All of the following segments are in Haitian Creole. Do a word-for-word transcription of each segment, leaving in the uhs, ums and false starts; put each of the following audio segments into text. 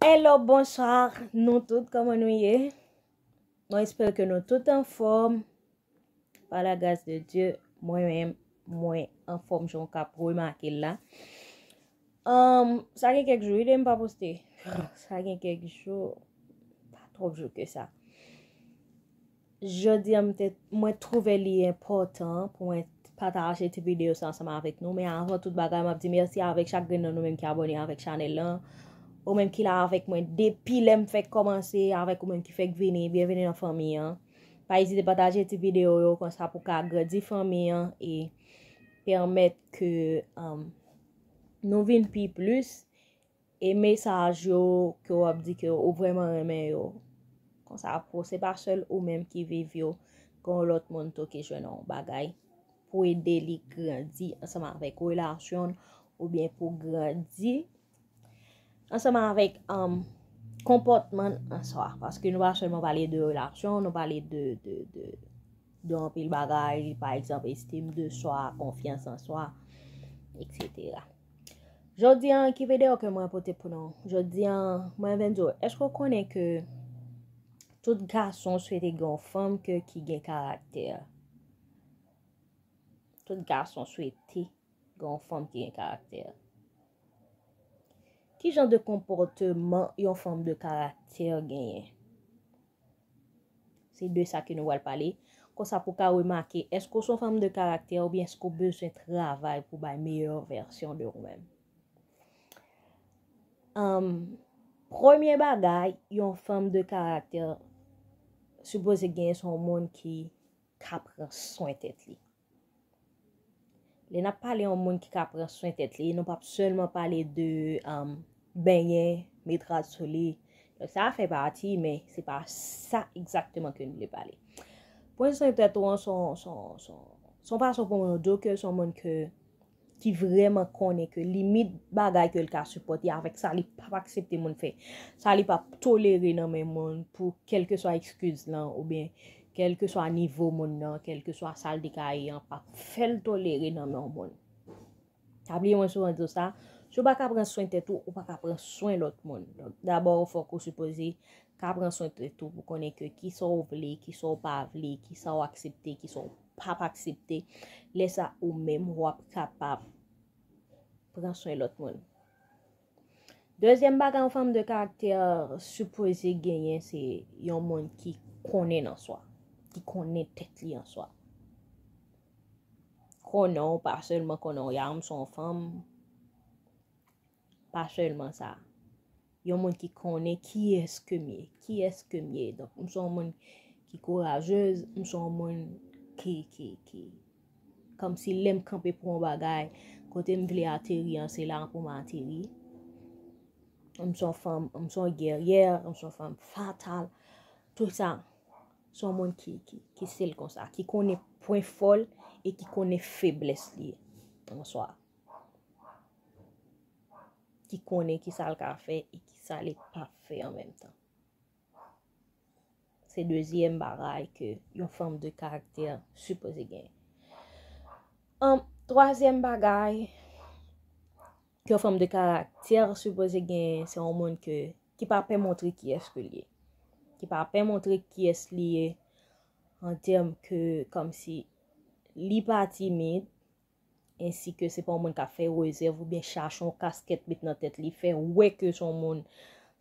Hello, bonsoir, nou tout, kòman nou ye? Mwen espere ke nou tout anfòm. Pa la gras de Dye, mwen menm, mwen anfòm jan w ka remake l la. Um, sa gen kèk jou, wi, m pa poste. Sa gen kèk jou, pa twòp jou ke sa. Jodi a, m te, mwen twouve li enpòtan pou mwen pataje ti videyo sa ansanm avèk nou. Men avan tout bagay, m ap di mèsi avèk chak grenn nan nou menm ki abòne avèk chanèl lan. Ou menm ki la avèk mwen depi lè m fèk kòmanse, avèk ou menm ki fèk vini, byenveni nan fanmi an. Pa ezite pataje ti videyo yo konsa pou ka agrandi fanmi an e pèmèt ke, um, nou vin pi plis. E mesaj yo ke w ap di ke ou vrèman renmen yo. Konsa, pou se pa sèl ou menm ki viv yo, gen yon lòt moun tou ki jwenn yon bagay pou ede li grandi ansanm avèk relasyon l, oubyen pou grandi ansanm avèk, um, konpòtman l an swa. Paske nou pa sèlman pale de relasyon, nou pale de, de, de, de anpil bagay, pa egzanp, estim de swa, konfyans an swa, etsetera. Jodi an, ki videyo ke mwen pote pou nou? Jodi an, mwen vin di w, èske w konnen ke tout gason swete gen yon fanm ke, ki gen karaktè? Tout gason swete gen yon fanm ki gen karaktè. Ki jan de konpòteman yon fanm de karaktè genyen? Se de sa ke nou pral pale. Konsa pou w ka remake, èske w se yon fanm de karaktè oubyen èske w bezwen travay pou bay meyè vèsyon de ou menm? Um, premye bagay, yon fanm de karaktè sipoze genyen, se yon moun ki ka pran swen tèt li. Lè n ap pale yon moun ki ka pran swen tèt li, nou p ap sèlman pale de, um, benyen, met rad sou li. Donk, sa fè pati, men se pa sa egzakteman ke nou vle pale. Pran swen tèt ou an, se yon, se yon, se yon, se yon fason pou mwen di w ke se yon moun ke, ki vrèman konnen ke limit bagay ke l ka sipòte avèk sa li p ap aksepte moun fè, sa li p ap tolere nan men moun pou kèlkeswa ekskiz lan, oubyen kèlkeswa nivo moun nan, kèlkeswa sa l te ka ye an, p ap fè l tolere nan men yon moun. Pa bliye mwen souvan di w sa, si w pa ka pran swen tèt ou, ou pa ka pran swen lòt moun. Donk, dabò, fòk ou sipoze ka pran swen tèt ou pou konnen ke kisa w vle, kisa w pa vle, kisa w aksepte, kisa w p ap aksepte. Lè sa, ou menm, w ap kapab pran swen lòt moun. Dezyèm bagay yon fanm de karaktè sipoze genyen, se yon moun ki konnen nan swa, ki konnen tèt li an swa. Konnen w, pa sèlman konnen w, ya, m se yon fanm, pa sèlman sa. Yon moun ki konnen kiyès ke m ye, kiyès ke m ye. Donk, m se yon moun ki kourajez, m se yon moun ki, ki, ki, kòmsi lè m kanpe pou yon bagay, kote m vle ateri an, se la pou m ateri. M se yon fanm, m se yon gèryè, m se yon fanm fatal. Tout sa, se yon moun ki, ki, ki sèl konsa, ki konnen pwen fò l e ki konnen feblès li an swa. Ki konnen kisa l ka fè e kisa li p ap fè an menm tan. Se dezyèm bagay ke yon fanm de karaktè sipoze genyen. An, twazyèm bagay ke yon fanm de karaktè sipoze genyen, se yon moun ke, ki pa pè montre kiyès ke l ye. Ki pa pè montre kiyès li ye an tèm ke, kòmsi, li pa timid, ensi ke se pa yon moun k ap fè rezèv oubyen chache yon kaskèt met nan tèt li, fè wè ke se yon moun,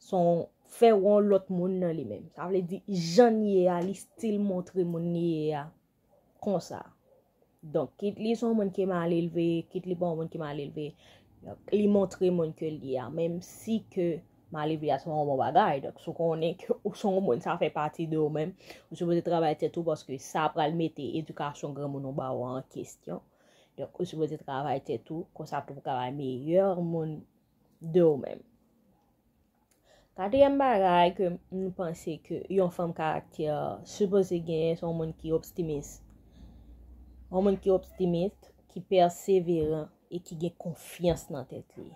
se yon, fè wè yon lòt moun nan li menm. Sa vle di, jan l ye a, li still montre moun li ye a konsa. Donk, kit li se yon moun ki mal elve, kit li pa yon moun ki mal elve, donk, li montre moun ke l ye a, menm si ke mal elve a se yon bon bagay. Donk, si w konnen ke ou se yon moun, sa fè pati de ou menm, ou sipoze travay tèt ou, paske sa pral mete edikasyon granmoun ou ba ou an kesyon. Donk, ou sipoze travay tèt ou, konsa tou pou ka bay meyè moun de ou menm. Katriyèm bagay ke m panse ke yon fanm karaktè sipoze genyen, se yon moun ki optimis. Yon moun ki optimis, ki pèseveran e ki gen konfyans nan tèt li.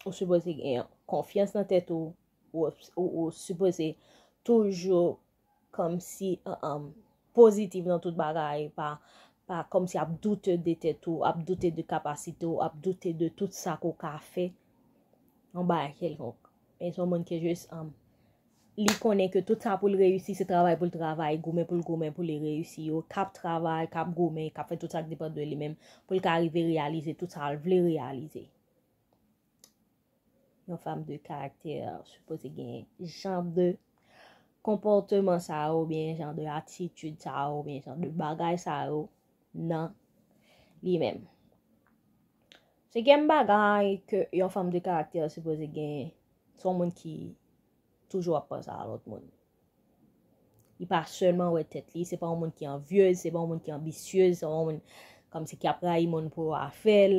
Ou sipoze gen konfyans nan tèt ou, ou, ou, ou sipoze toujou kòmsi, um, pozitif nan tout bagay, pa, pa kòmsi ap doute de tèt ou, ap doute de kapasite w, ap doute de tout sa ke w ka fè. yon bagay kèlkonk. Men se yon moun ki jis, um, li konnen ke tout sa pou l reyisi, se travay pou l travay, goumen pou l goumen pou li reyisi yo, k ap travay, k ap goumen, k ap fè tout sa k depann de li menm, pou l ka rive reyalize tout sa l vle reyalize. Yon fanm de karaktè sipoze gen jan de konpòteman sa yo, oubyen jan de atitid sa yo, oubyen jan de bagay sa yo nan li menm. Senkyèm bagay ke yon fanm de karaktè sipoze gen, se yon moun ki toujou ap panse a lòt moun. Li pa sèlman wè tèt li, se pa yon moun ki anvyez, se pa yon moun ki anbisyez, se pa yon moun kòmsi ki ap rayi moun pou afè l,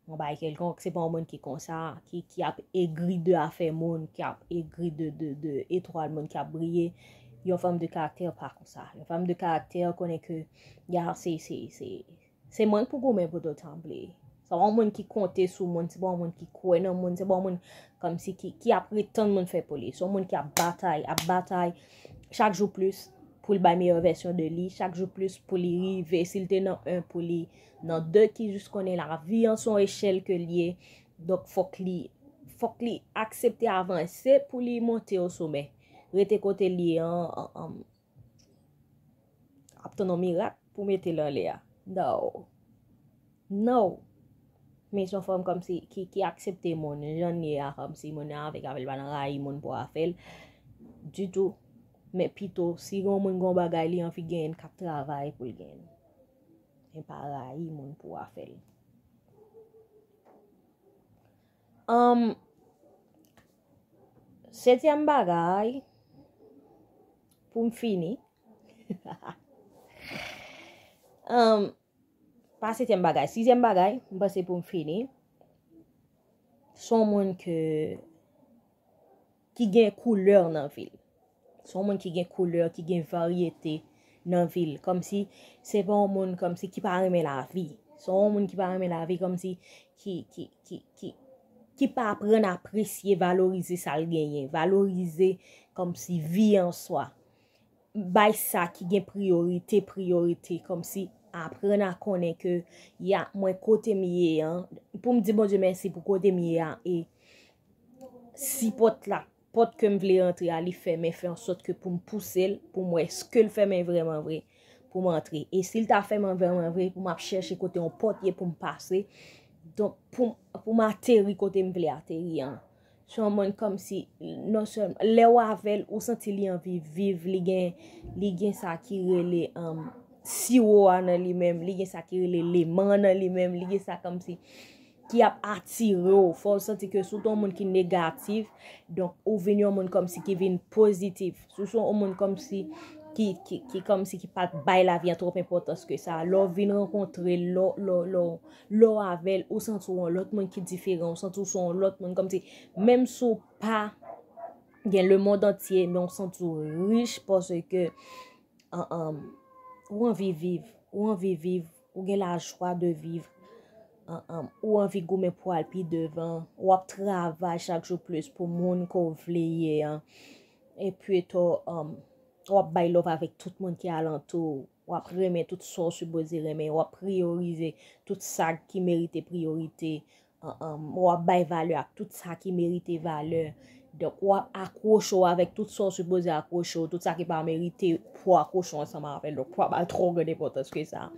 yon bagay kèlkonk, se pa yon moun ki konsa, ki, ki ap egri de afè moun, ki ap egri de, de, de etwal moun ki ap briye. Yon fanm de karaktè pa konsa. Yon fanm de karaktè konnen ke, ya, se, se, se, se mwen k pou goumen pou tout sa m vle. Se pa yon moun ki konte sou moun, se pa yon moun ki kwè nan moun, se pa yon moun kòmsi ki, ki ap ret tann moun fè pou li. Se yon moun ki ap batay, ap batay chak jou plis pou l bay meyè vèsyon de li, chak jou plis pou li rive, si l te nan en, pou li nan de, ki jis konnen lavi an se yon echèl ke l ye. Donk, fòk li, fòk li aksepte avanse pou li monte o somè. Rete kote l ye an, an, an, ap tann yon mirak pou mete l anlè a. No. Men se yon fanm kòmsi ki, ki aksepte moun jan l ye a, kòmsi moun nan avèk avè l pa nan rayi moun pou afè l ditou. Men pito, si yon moun gen yon bagay li anvi genyen, l k ap travay pou l genyen. Men pa rayi moun pou afè l. Um, setyèm bagay, pou m fini. Um, pa setyèm bagay, sizyèm bagay, m panse pou m fini. Se yon moun ke, ki gen koulè nan vi l. Se yon moun ki gen koulè, ki gen varyete nan vi l. Kòmsi se pa yon moun kòmsi ki pa renmen lavi. Se yon moun ki pa renmen lavi, kòmsi ki, ki, ki, ki, ki pa aprann apresye, valorize sa l genyen, valorize kòmsi vi an swa. Bay sa ki gen priyorite, priyorite, kòmsi aprann a konnen ke, ya, mwen kote m ye an, pou m di Bondye mèsi pou kote m ye a, e si pòt la, pòt ke m vle rantre a, li fèmen, fè ansòt ke pou m pouse l, pou m wè èske l fèmen vrèman vre, pou m antre. E si l ta fèmen vrèman vre, pou m ap chèche kote yon pòt ye pou m pase. Donk, pou m, pou m ateri kote m vle ateri an. Se yon moun kòmsi, non sèlman, lè w avè l, ou santi li anvi viv, li gen, li gen sa ki rele, um, siwo a nan li menm, li gen sa ki rele leman nan li menm, li gen sa kòmsi ki ap atire w. Fò w santi ke si w te yon moun ki negatif, donk ou vin yon moun kòmsi ki vin pozitif. Si w se yon moun kòmsi ki, ki, ki kòmsi ki pa t bay lavi a twòp enpòtans ke sa. Lè w vin rankontre l, lè w, lè w, lè w, lè w avè l, ou santi w yon lòt moun ki diferan, ou santi w se yon lòt moun kòmsi, menm si w pa gen lemonn antye, men w santi w rich paske, an, an, ou anvi viv, ou anvi viv, ou gen lajwa de viv, an, an, ou anvi goumen pou al pi devan, w ap travay chak jou plis pou moun ke w vle ye an. Epi tou, um, w ap bay love avèk tout moun ki alantou w, w ap renmen tout sa w sipoze renmen, w ap priyorize tout sa ki merite priyorite, an, an, w ap bay valè ak tout sa ki merite valè. Donk, w ap akwoche w avèk tout sa w sipoze akwoche w, tout sa ki pa merite pou w akwoche w ansanm avè l. Donk, w pa ba l twò grann enpòtans ke sa.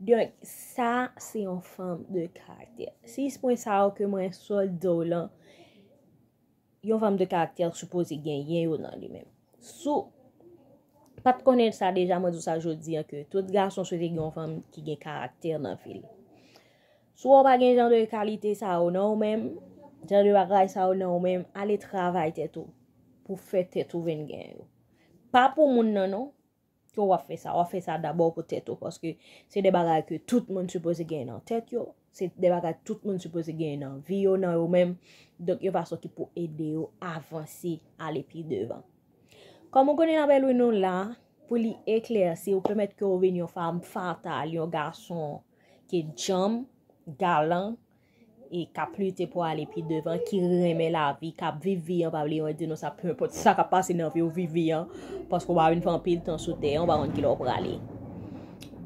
Donk, sa, se yon fanm de karaktè. Sis pwen sa yo ke mwen sot di w lan, yon fanm de karaktè sipoze genyen yo nan li menm. Si w pa t konnen sa deja, mwen di w sa jodi an, ke tout gason swete gen yon fanm ki gen karaktè nan vi l. Si w pa gen jan de kalite sa yo nan ou menm, jan de bagay sa yo nan ou menm, ale travay tèt ou pou fè tèt ou vin gen yo. Pa pou moun nan non, ke w ap fè sa. W ap fè sa dabò pou tèt ou, paske se de bagay ke tout moun sipoze gen nan tèt yo. Se de bagay tout moun sipoze gen nan vi yo, nan yo menm. Donk, yon fason ki pou ede yo avanse, ale pi devan. Kòm ou konnen nan bèl wi nou la, pou li eklèsi, ou pèmèt ke w vin yon fanm fatal, yon gason ki djanm, galan, e k ap lite pou ale pi devan, ki renmen lavi, k ap viv vi an, pa bliye mwen di nou sa, pe enpòt sa k ap pase nan vi w, viv vi an, paske w pa vin fè anpil tan sou tè an, w pa konn kilè w prale.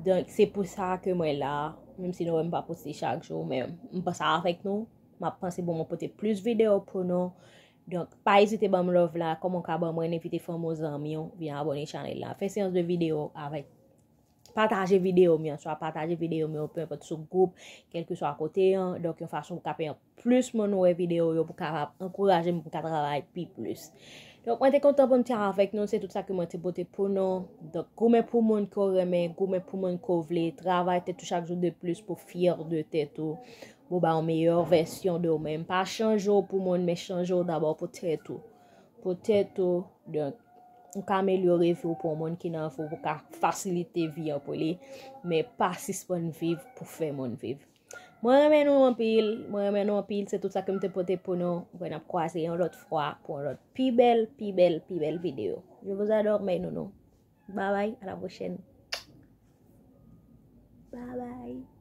Donk, se pou sa ke mwen la, menm si nou wè m pa poste chak jou, men m panse avèk nou, M ap panse pou mwen pote plis videyo pou nou. Donk, pa ezite ban m love la, kòman w ka ban mwen, envite fanmi w, zanmi w, vin abòne chanèl la. Fè seyans de videyo avèk, pataje videyo m yo, swa pataje videyo m yo, pe enpòt sou gwoup, kèlkeswa kote an, donk yon fason pou ka pèmèt plis moun wè videyo yo, pou kapab ankouraje m pou m ka travay pi plis. Donk, mwen te kontan pou m te avèk nou, se tout sa ke mwen te pote pou nou. Donk, goumen pou moun ke w renmen, goumen pou moun ke w vle, travay tèt ou chak jou de plis pou fyè de tèt ou, pou ba yon meyè vèsyon de ou menm. Pa chanje w pou moun, men chanje w dabò pou tèt ou. Pou tèt ou, donk, ou ka amelyore vi w pou yon moun ki nan vi w, pou ka fasilite vi an pou li, men pa sispann viv pou fè moun viv. Mwen renmen nou anpil, mwen renmen nou anpil, se tout sa ke m te pote pou nou. Mwen ap kwaze yon lòt fwa pou yon lòt pi bèl, pi bèl, pi bèl videyo. Je vous adore, mes nounous. Bye bye, à la prochaine. Bye bye.